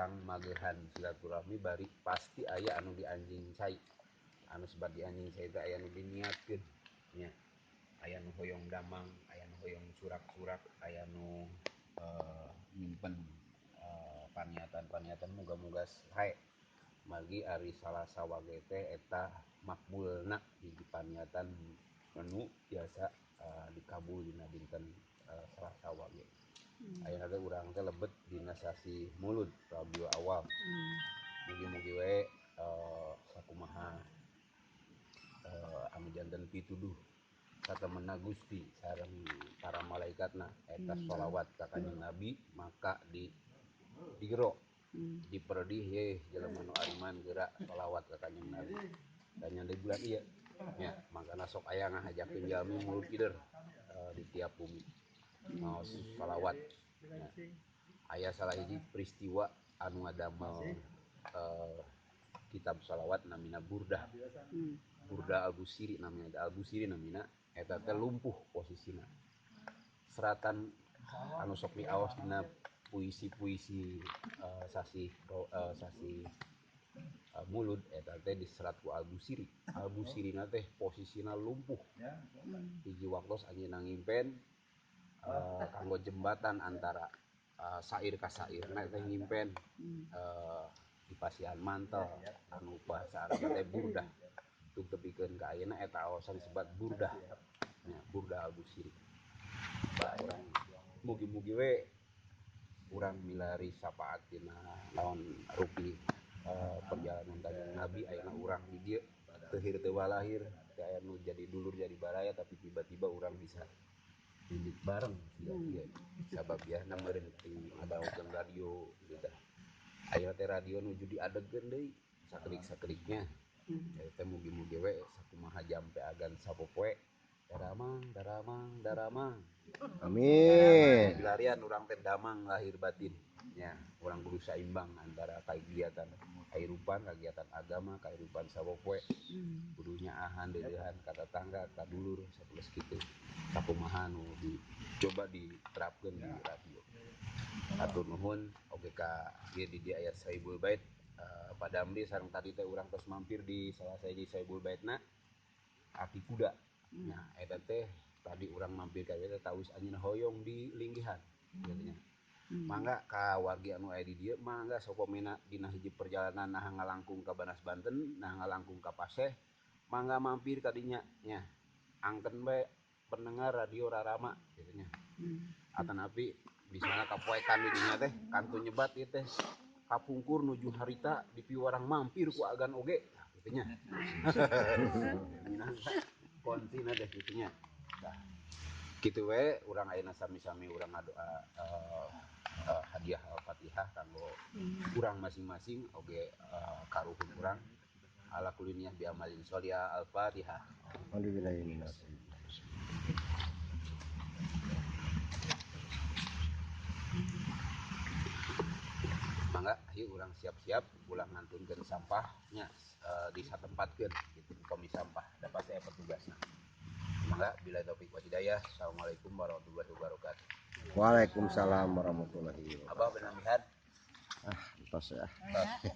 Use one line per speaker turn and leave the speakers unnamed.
Urang magehan silaturahmi bari pasti aya anu dianjing cai. Anu sebat dianjing cai teh aya nu diniatkeun nya. Aya nu hoyong damang, aya nu hoyong curak-curak, aya nu nyimpen paniatan-paniatan muga-muga sae. Margi ari Salasa Wage teh eta makbulna hiji paniatan anu biasa dikabul dina dinten Salasa Wage. Ayeuna teh urang teh lebet dina sasih Mulud Rabiul Awal. Mugi-mugi we sakumaha anu janten pituduh satemena Gusti sareng para malaikatna eta sholawat ka Kanjeng Nabi maka di digero diperdih ye jelema nu ariman geura sholawat ka Kanjeng Nabi. Dan di bulan ieu nya mangkana sok aya ngahajakeun jalmi mulud kider di tiap bumi maos sholawat. Aya salah hiji peristiwa anu ngadamel kitab sholawat namina Burdah. Burdah Al-Busiri namina, Al-Busiri namina eta teh lumpuh posisina. Seratan anu sok diaos dina puisi-puisi sasih Mulud eta teh diserat ku Al-Busiri. Al-Busirina teh posisina lumpuh. Hiji waktos anjeunna ngimpen kanggo jembatan antara sair ka sairna teh ngimpen di pasihan mantel anu bahasa Arab teh burdah. Tuk tepikeun ka ayeuna eta aosan disebat burdah. Nya Burdah Al-Busiri. Urang mugi-mugi we urang milari syafaat dina naon rupi perjalanan Kanjeng Nabi ayeuna urang di dieu teu hir teu walahir teu aya nu jadi dulur jadi baraya tapi tiba-tiba urang bisa duduk bareng kieu sabab ya meureun ti ngadaokeun radio gitu tah. Ayeuna teh radio nuju diadegkeun deui sakedik-sakediknya. Eta teh mugi-mugi we sakumaha jampe agan sapopoe daramang daramang daramang.
Amin.
Bilarian urang teh damang lahir batin nya, urang kudu saimbang antara kagiatan kahirupan, kagiatan agama, kahirupan sapopoe. Kudu nyaahan deudeuhan ka tatangga, ka dulur sakules kitu. Sakumaha nu dicoba diterapkeun di radio. Hatur nuhun oge ka ieu di dieu aya Saibul Bait Pak Damri sareng tadi teh urang tos mampir di salah sahiji Saibul Baitna Aki Kuda. Nah eta teh tadi urang mampir ka dieu teh tawis anjeunna hoyong di linggihan kitu nya. Mangga ka wargi anu aya di dieu mangga sapomena dina hiji perjalanan nah ngalangkung ka Banas Banten, nah ngalangkung ka Paseh, mangga mampir ka dinya nya. Angken bae pendengar radio Rarama kitu nya. Atanapi bisana kapoekan di dinya teh kantun nyebat ieu teh kapungkur nuju harita di piwarang mampir ku agan oge nah kitu nya. Kontina teh kitu nya. Tah kitu we urang ayeuna sami-sami urang ngadoa hadiah Al-Fatihah kanggo urang masing-masing oge karuhun urang ala kuliniah bi amalin sholihah. Al-Fatihah.
Alhamdulillah.
Mangga ieu urang siap-siap ulah ngantunkeun sampahnya disatempatkeun gitu upami sampah da pasti aya petugasna. Mangga bila taufik wa hidayah. Assalamualaikum warahmatullahi wabarakatuh.
Waalaikumsalam warahmatullahi wabarakatuh.
Abah benamihan.
Ah, entos ya.
Entos.